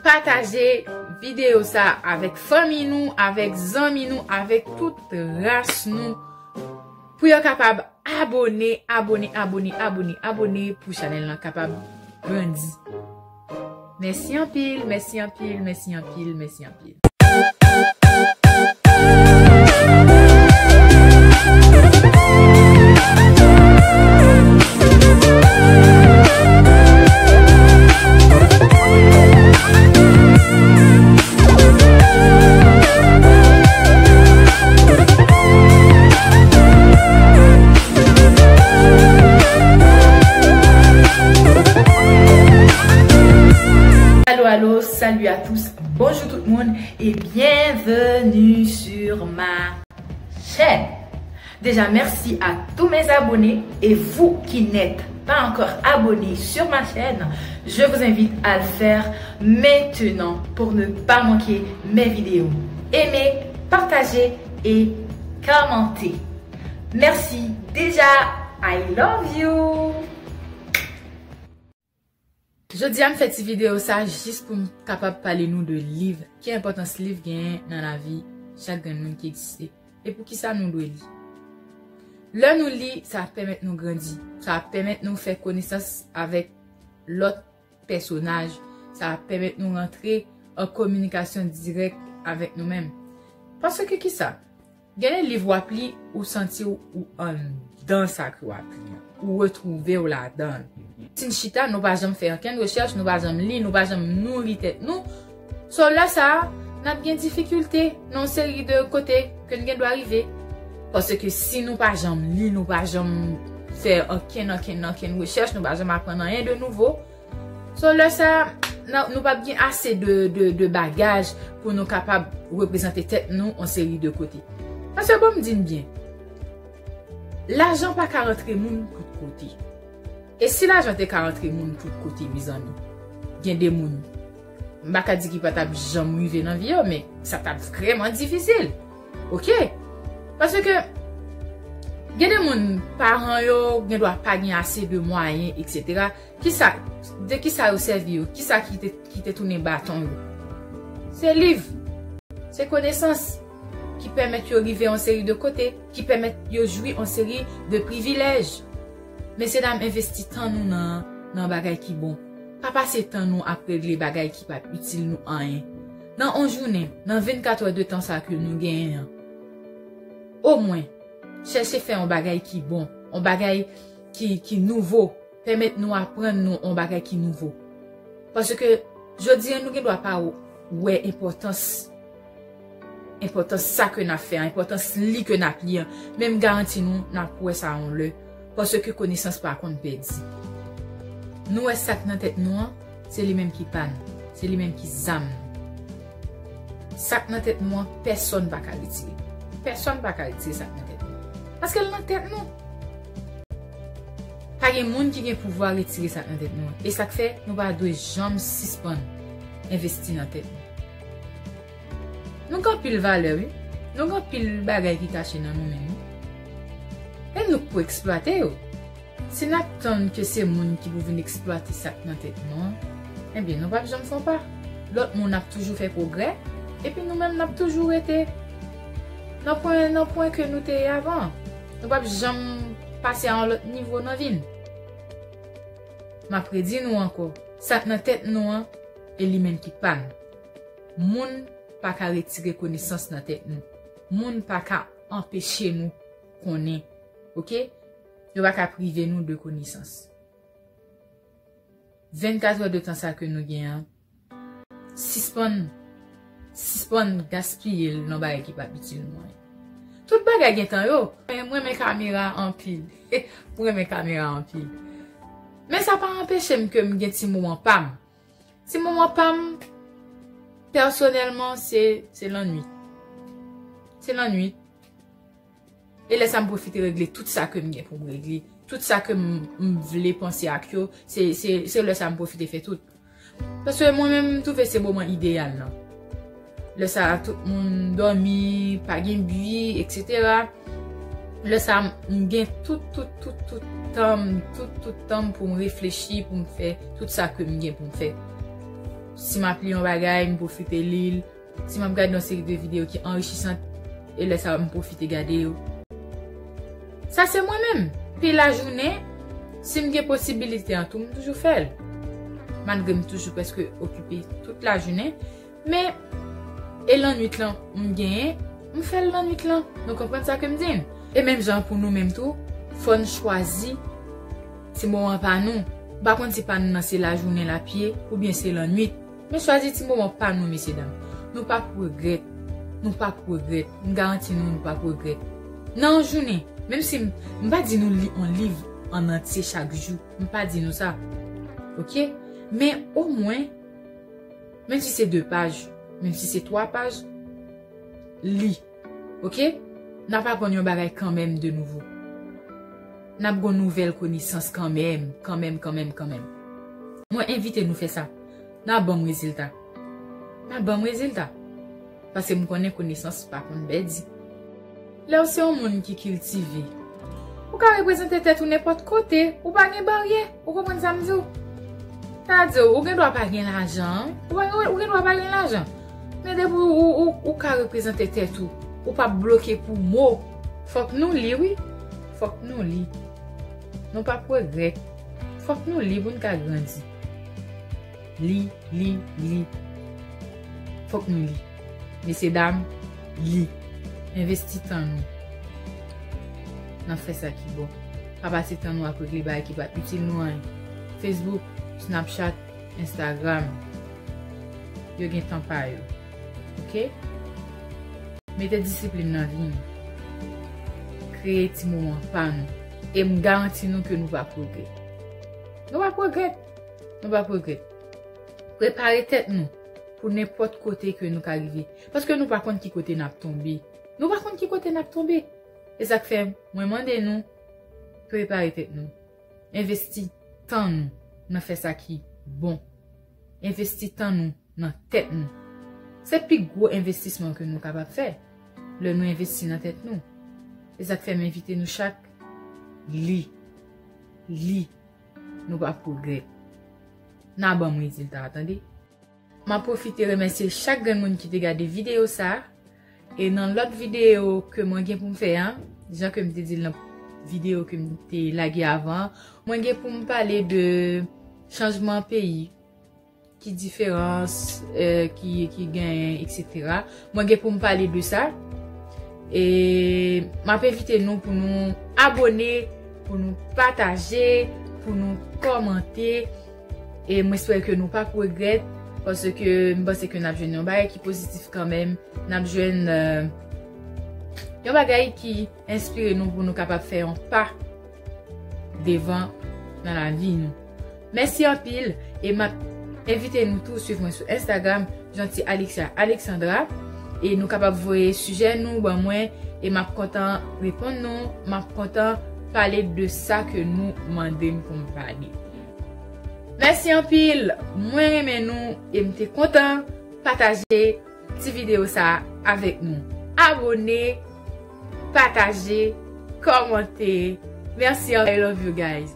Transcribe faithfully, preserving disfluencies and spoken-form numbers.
Pataje videyo sa avèk fanmi nou, avèk zanmi nou, avèk tout ras nou, pou yo kapab abòne, abòne, abòne, abòne, abòne, pou chanèl lan kapab grandi. Mèsi anpil, mèsi anpil, mèsi anpil, mèsi anpil. Allô, allô, salut à tous, bonjour tout le monde et bienvenue sur ma chaîne. Déjà, merci à tous mes abonnés et vous qui n'êtes pas encore abonnés sur ma chaîne, je vous invite à le faire maintenant pour ne pas manquer mes vidéos. Aimez, partagez et commentez. Merci déjà, I love you. Jodi a m fè ti videyo sa jis pou m kapab pale nou de liv, ki enpòtans liv genyen nan lavi chak grenn moun ki egziste, e poukisa nou dwe li. Lè nou li, sa ap pèmèt nou grandi, sa ap pèmèt nou fè konesans avèk lòt pèsonaj, sa ap pèmèt nou rantre an kominikasyon dirèk avèk nou menm. Paske kisa? Gen de liv w ap li, ou santi w, ou anndan sa ke w ap li an. Ou retwouve w ladan l. Si n chita, nou pa janm fè okenn rechèch, nou pa janm li, nou pa janm nouri tèt nou. So, lè sa a, n ap gen difikilte nan yon seri de kote ke n gen dwa rive. Paske si nou pa janm li, nou pa janm fè okenn, okenn, okenn rechèch, nou pa janm aprann anyen de nouvo, So, lè sa, nan, nou p ap gen ase de, de, de bagaj pou nou kapab reprezante tèt nou yon seri de kote. Paske, bon, m di n byen, lajan pa ka rantre moun tout kote. E si lajan te ka rantre moun tout kote, mezanmi, gen de moun, m pa ka di ki pa t ap janm rive nan vi yo, men sa t ap vrèman difisil. Oke? Paske, gen de moun, paran yo, gen dwa pa gen ase de mwayen, etsetera. Kisa, de kisa yo sèvi yo? Kisa ki te, ki te tounen baton yo? Se liv, se konesans ki pèmèt yo rive yon seri de kote, ki pèmèt yo jwi yon seri de privilèj. Mesyedam, envesti tan nou nan, nan bagay ki bon. Pa pase tan nou ap regle bagay ki p ap itil nou anyen. Nan yon jounen, nan vennkat è de tan sa ke nou genyen an, omwen, chèche fè yon bagay ki bon, yon bagay ki, ki nouvo, pèmèt nou aprann nou yon bagay ki nouvo. Paske, jodi a, nou gen dwa pa wè enpòtans, enpòtans sa ke n ap fè an, enpòtans li ke n ap li an. Men m garanti nou, n ap wè sa yon lè. Paske konesans pa konn pèdi. Nou wè sa k nan tèt nou an, se li menm ki pa n, se li menm ki zam nou. Sa k nan tèt nou an, pèsonn pa ka retire. Pèsonn pa ka retire sa k nan tèt nou an. Paske l nan tèt nou. Pa gen moun ki gen pouvwa retire sa k nan tèt nou an. E sa k fè, nou pa dwe janm sispann envesti nan tèt nou. Nou gen anpil valè, wi. Nou gen anpil bagay ki kache nan nou menm, wi. E nou k pou eksplwate yo. Si n ap tann ke se moun ki pou vin eksplwate sa k nan tèt nou an, ebyen, nou p ap janm fè yon pa. Lòt moun ap toujou fè pwogrè, epi nou menm n ap toujou rete nan pwen, nan pwen ke nou te ye avan. Nou p ap janm pase a yon lòt nivo nan vi n. M ap redi nou ankò, sa k nan tèt nou an, e li menm ki pa n. Moun pa ka retire konesans nan tèt nou. Moun pa ka anpeche nou konnen. Oke? Yo pa ka prive nou de konesans. Vennkat è de tan sa ke nou gen an, sispann, sispann gaspiye l nan bagay ki p ap itil nou anyen. Tout bagay gen tan yo. Mwen, mwen renmen kamera anpil. Mwen renmen kamera anpil. Men sa pa anpeche m ke m gen ti moman pa m. Ti moman pa m, pèsonèlman, se, se lannwit. Se lannwit. E lè sa, m pwofite regle tout sa ke m gen pou m regle. Tout sa ke m, m vle panse ak yo, se, se, se lè sa m pwofite fè tout. Paske mwen menm, m twouve se moman ideyal lan. Lè sa a, tout moun dòmi, pa gen bri, etsetera. Lè sa a, m gen tout, tout, tout, tout tan m, tout, tout tan m pou m reflechi, pou m fè tout sa ke m gen pou m fè. Si m ap li yon bagay, m pwofite li l. Si m ap gade yon seri de videyo ki anrichisan, e lè sa a, m pwofite gade yo. Sa se mwen menm. Pi lajounen, si m gen posibilite an tou, m toujou fè l. Malgre m toujou prèske okipe tout lajounen, men e lannwit lan m genyen, m fè l lannwit lan. Nou konprann sa ke m di n? E menm jan pou nou menm tou, fò n chwazi ti moman pa nou. M pa konn si pa nou nan se lajounen, lapye, oubyen se lannwit. Men chwazi ti moman pa nou, mesye dam. Nou p ap regrèt. Nou p ap regrèt. M garanti nou, nou p ap regrèt. Nan yon jounen, menm si m, m pa di nou li yon liv an antye chak jou. M pa di nou sa. Oke? Men omwen, menm si se de paj, menm si se twa paj, li. Oke? N ap aprann yon bagay kanmenm de nouvo. N ap gon nouvèl konesans kanmenm, kanmenm, kanmenm, kanmenm. Mwen envite nou fè sa. N a ban m rezilta. N a ban m rezilta. Paske m konnen konesans pa konn pèdi. Lè w se yon moun ki kiltive, ou ka reprezante tèt ou nenpòt kote, ou pa gen baryè. Ou konprann sa m di w? Sa di w, ou gen dwa pa gen lajan, ou pa gen, ou gen dwa pa gen lajan. Men depi ou, ou, ou, ou ka reprezante tèt ou, ou p ap bloke pou mo. Fòk nou li, wi. Fòk nou li. Nou p ap regrèt. Fòk nou li pou n ka grandi. Li, li, li. Fòk nou li. Mesye dam, li. Envesti tan nou nan fè sa ki bon. Pa pase tan nou ap regle bagay ki pa itil nou anyen. Facebook, Snapchat, Instagram. Yo gen tan pa yo. Oke? Mete disiplin nan vi nou. Kreye ti moman pa nou. E m garanti nou ke nou p ap regrèt. Nou p ap regrèt. Nou p ap regrèt. Prepare tèt nou pou nenpòt kote ke nou ka rive. Paske nou pa konn ki kote n ap tonbe. Nou pa konn ki kote n ap tonbe. E sa k fè mwen mande nou, prepare tèt nou. Envesti tan nou nan fè sa ki bon. Envesti tan nou nan tèt nou. Se pi gwo envestisman ke nou kapab fè. Lè nou envesti nan tèt nou. E sa k fè m envite nou chak, li. Li. Nou p ap regrèt. N a ban m rezilta a, tande. M ap pwofite remèsye chak grenn moun ki te gade videyo sa a. E nan lòt videyo ke mwen gen pou m fè an, jan ke m te di l nan videyo ke m te lage avan, mwen gen pou m pale de chanjman peyi, ki diferans, eh, ki, ki genyen, etsetera. Mwen gen pou m pale de sa. E m ap envite nou pou nou abòne, pou nou pataje, pou nou kòmante. E mwen espere ke nou p ap regrèt, paske m panse ke n ap jwenn yon bagay ki pozitif kanmenm. N ap jwenn, eh, yon bagay ki enspire nou pou nou kapab fè yon pa devan nan lavi nou. Mèsi anpil, e m ap envite nou tou swiv mwen sou Instagram, Jeanty Alexia Alexandra, e nou kapab voye sijè nou ban mwen, e m ap kontan reponn nou, m ap kontan pale de sa ke nou mande m pou m pale. Mèsi anpil, mwen renmen nou, e m te kontan pataje ti videyo sa a avèk nou. Abòne, pataje, kòmante. Mèsi, I love you guys.